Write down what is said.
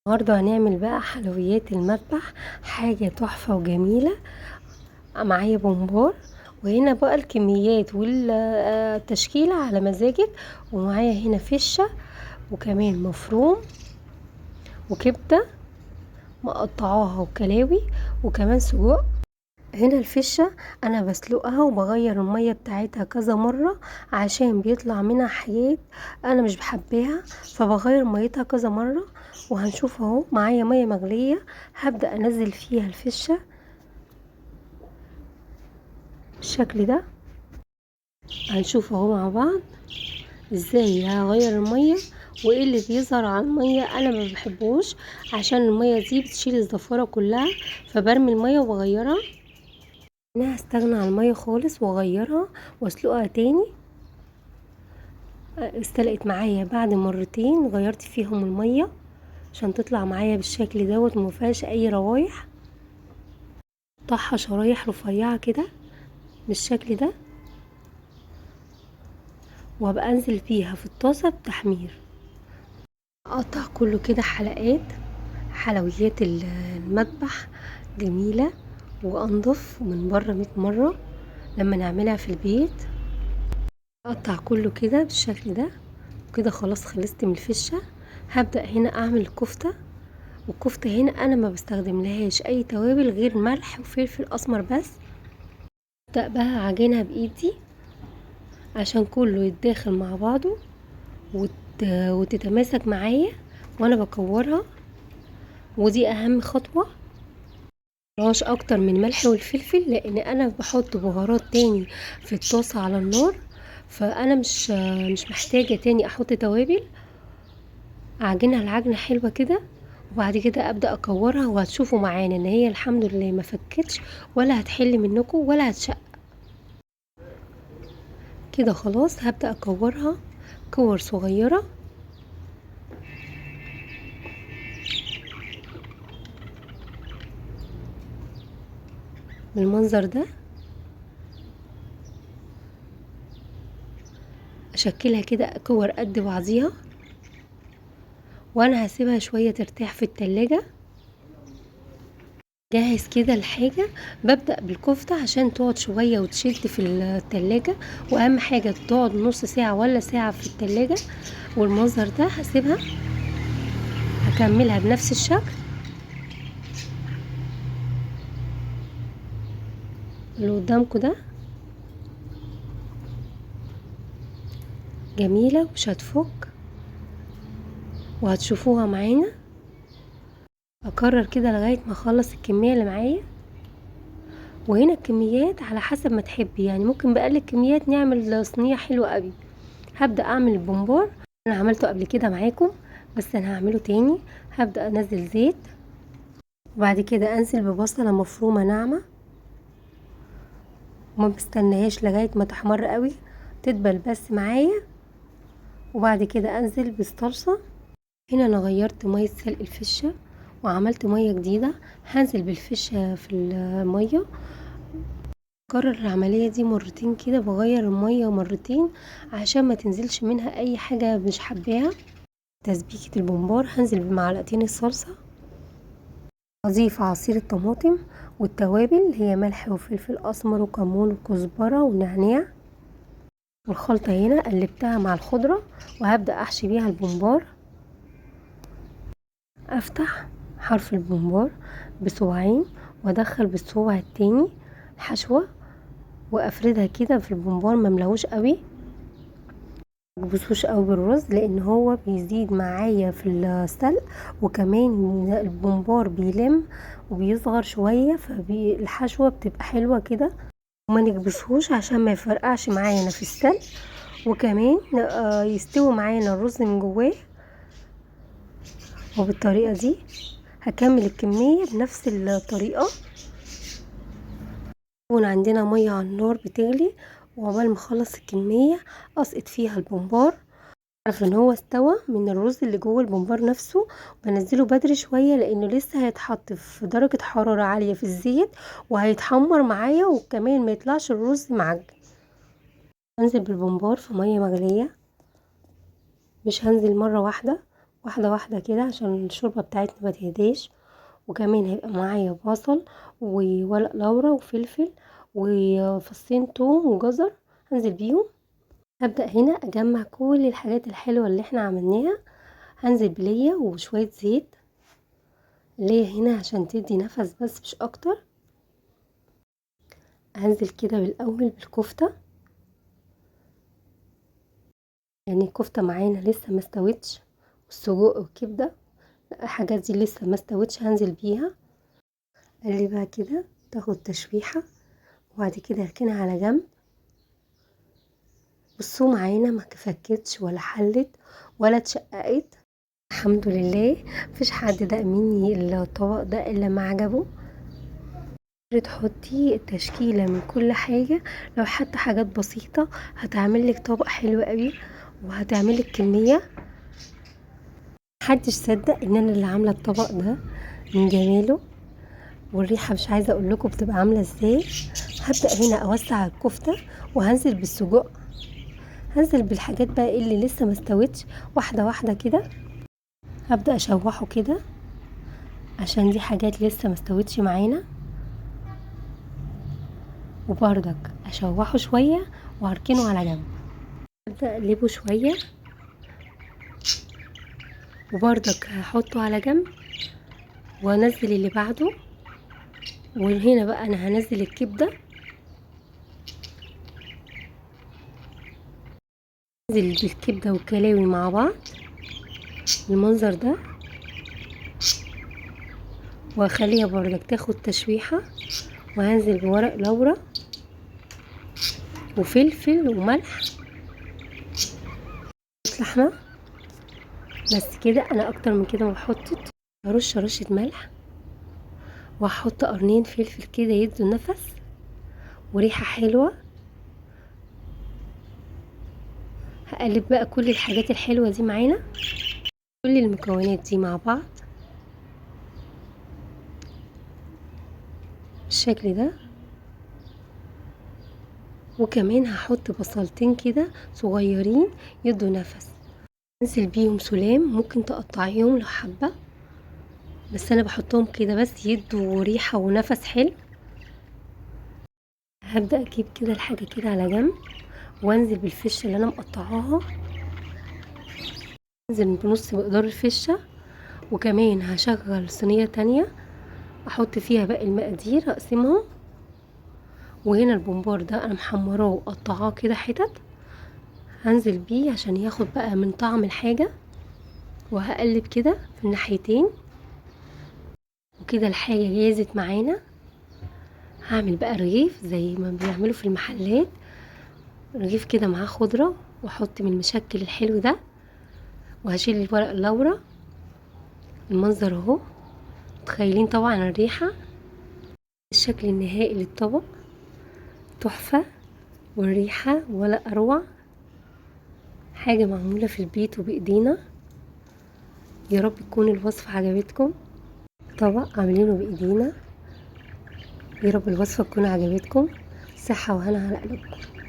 النهارده هنعمل بقى حلويات المذبح، حاجة تحفة وجميلة. معايا بومبار، وهنا بقى الكميات والتشكيلة على مزاجك. ومعايا هنا فشة، وكمان مفروم، وكبدة مقطعاها وكلاوي، وكمان سجق. هنا الفشة انا بسلقها وبغير المية بتاعتها كذا مرة عشان بيطلع منها حاجات انا مش بحبها، فبغير ميتها كذا مرة. وهنشوف اهو معايا مية مغلية، هبدأ انزل فيها الفشة بالشكل ده. هنشوف اهو مع بعض ازاي هغير المية وايه اللي بيظهر على المية. انا ما بحبوش عشان المية دي بتشيل الزفارة كلها، فبرمي المية وبغيرها. انا هستغنى عن المية خالص واغيرها واسلقها تاني. استلقت معايا بعد مرتين غيرت فيهم المية عشان تطلع معايا بالشكل دوت وما فيهاش اي روايح. قطعها شرايح رفيعة كده بالشكل ده، وهبقى انزل فيها في الطاسة بتحمير. اقطع كله كده حلقات. حلويات المذبح جميلة وانضف من بره 100 مرة لما نعملها في البيت. اقطع كله كده بالشكل ده وكده. خلاص خلصت من الفشة. هبدأ هنا اعمل الكفتة. والكفتة هنا انا ما بستخدم لهاش اي توابل غير ملح وفلفل اسمر بس. هبدأ بقى عجينها بايدي عشان كله يتداخل مع بعضه وتتماسك معايا وانا بكورها، ودي اهم خطوة. ملهاش اكتر من ملح والفلفل لان انا بحط بهارات تاني في الطاسة على النار، فانا مش محتاجة تاني احط توابل. اعجنها العجنة حلوة كده، وبعد كده ابدأ اكورها، وهتشوفوا معانا ان هي الحمد لله ما فكتش ولا هتحل منكم ولا هتشق كده. خلاص هبدأ اكورها كور صغيرة. بالمنظر ده اشكلها كده كور قد بعضيها، وانا هسيبها شوية ترتاح في التلاجة. جاهز كده الحاجة. ببدأ بالكفتة عشان تقعد شوية وتشد في التلاجة، واهم حاجة تقعد نص ساعة ولا ساعة في التلاجة. والمنظر ده هسيبها هكملها بنفس الشكل اللي قدامكم ده. جميلة ومش هتفك، وهتشوفوها معانا. اكرر كده لغاية ما اخلص الكمية اللي معايا. وهنا الكميات على حسب ما تحبي، ممكن بأقل الكميات نعمل صينية حلوة قوي. هبدأ اعمل البومبار، انا عملته قبل كده معاكم بس انا هعمله تاني. هبدأ انزل زيت، وبعد كده انزل ببصلة مفرومة ناعمة، وما بستناهاش لغاية ما تحمر قوي، تدبل بس معايا. وبعد كده انزل بالصلصة. هنا انا غيرت مية سلق الفشة وعملت مية جديدة، هنزل بالفشة في المية. اكرر العملية دي مرتين كده، بغير المية مرتين عشان ما تنزلش منها اي حاجة مش حباها. تسبيكة البومبار هنزل بمعلقتين الصلصة، اضيف عصير الطماطم والتوابل اللي هي ملح وفلفل اسمر وكمون وكزبرة ونعناع. والخلطة هنا قلبتها مع الخضرة، وهبدأ احشي بيها البومبار. افتح حرف البومبار بصباعين وادخل بالصباع التاني الحشوة، وافردها كده في البومبار، ما املاهوش قوي، ما تكبسوش قوي بالرز لان هو بيزيد معايا في السلق، وكمان البومبار بيلم وبيصغر شوية، فالحشوة بتبقى حلوة كده. وما نكبسهوش عشان ما يفرقعش معانا في السلق، وكمان يستوي معانا الرز من جواه. وبالطريقة دي هكمل الكمية بنفس الطريقة. يكون عندنا مية على النار بتغلي، وعقبال ما اخلص الكمية اسقط فيها البومبار. اعرف ان هو استوى من الرز اللي جوه البومبار نفسه. بنزله بدري شوية لانه لسه هيتحط في درجة حرارة عالية في الزيت وهيتحمر معايا، وكمان ما يطلعش الرز معجن. هنزل بالبومبار في مية مغلية، مش هنزل مرة واحدة، واحدة واحدة كده عشان الشوربة بتاعتنا ما تهداش. وكمان هيبقى معايا بصل وورق لورا وفلفل وفصين توم وجزر هنزل بيهم. هبدأ هنا اجمع كل الحاجات الحلوة اللي احنا عملناها. هنزل بلية وشوية زيت ليه هنا عشان تدي نفس بس مش اكتر. هنزل كده بالاول بالكفتة، يعني الكفتة معانا لسه ما استوتش، والسجق والكبدة الحاجات دي لسه ما استوتش، هنزل بيها. اقلبها كده تاخد تشويحة، وبعد كده اركنها على جنب. بصوا معانا ما فكتش ولا حلت ولا اتشققت، الحمد لله. مفيش حد داق مني الطبق ده الا ما عجبه. تحطي تشكيلة من كل حاجة، لو حتى حاجات بسيطة هتعملك طبق حلو قوي وهتعملك كمية. محدش صدق ان انا اللي عاملة الطبق ده من جماله والريحة، مش عايزة اقول لكم بتبقى عاملة ازاي. هبدأ هنا اوسع الكفتة وهنزل بالسجق، هنزل بالحاجات بقى اللي لسه ما استوتش واحدة واحدة كده. هبدأ اشوحه كده عشان دي حاجات لسه ما استوتش معانا، وبردك اشوحه شوية وهركنه على جنب. هبدأ اقلبه شوية وبردك هحطه على جنب وانزل اللي بعده. وهنا بقى انا هنزل الكبدة، انزل بالكبدة والكلاوي مع بعض المنظر ده، واخليها بردك تاخد تشويحة. وهنزل بورق لورا وفلفل وملح لحمة بس كده. انا اكتر من كده ما بحطش. هرش رشة ملح وهحط قرنين فلفل كده يدوا نفس وريحة حلوة. هقلب بقى كل الحاجات الحلوة دي معانا، كل المكونات دي مع بعض بالشكل ده. وكمان هحط بصلتين كده صغيرين يدوا نفس، انزل بيهم سلام، ممكن تقطعيهم لو حابة، بس انا بحطهم كده بس يدوا ريحة ونفس حلو. هبدأ اجيب كده الحاجة كده على جنب وانزل بالفشة اللي انا مقطعاها، انزل بنص مقدار الفشة. وكمان هشغل صينية تانية احط فيها باقي المقادير اقسمهم. وهنا البومبار ده انا محمراه وقطعاه كده حتت، هنزل بيه عشان ياخد بقى من طعم الحاجة. وهقلب كده في الناحيتين وكده الحاجة جاهزت معانا. هعمل بقى رغيف زي ما بيعملوا في المحلات، رغيف كده معاه خضرة، واحط من المشكل الحلو ده، وهشيل الورق اللورا. المنظر اهو، متخيلين طبعا الريحة. الشكل النهائي للطبق تحفة، والريحة ولا اروع، حاجة معمولة في البيت وبايدينا. يا رب تكون الوصفة عجبتكم. طبق عاملينه بايدينا، يا رب الوصفة تكون عجبتكم. صحة وهنا على قلوبكم.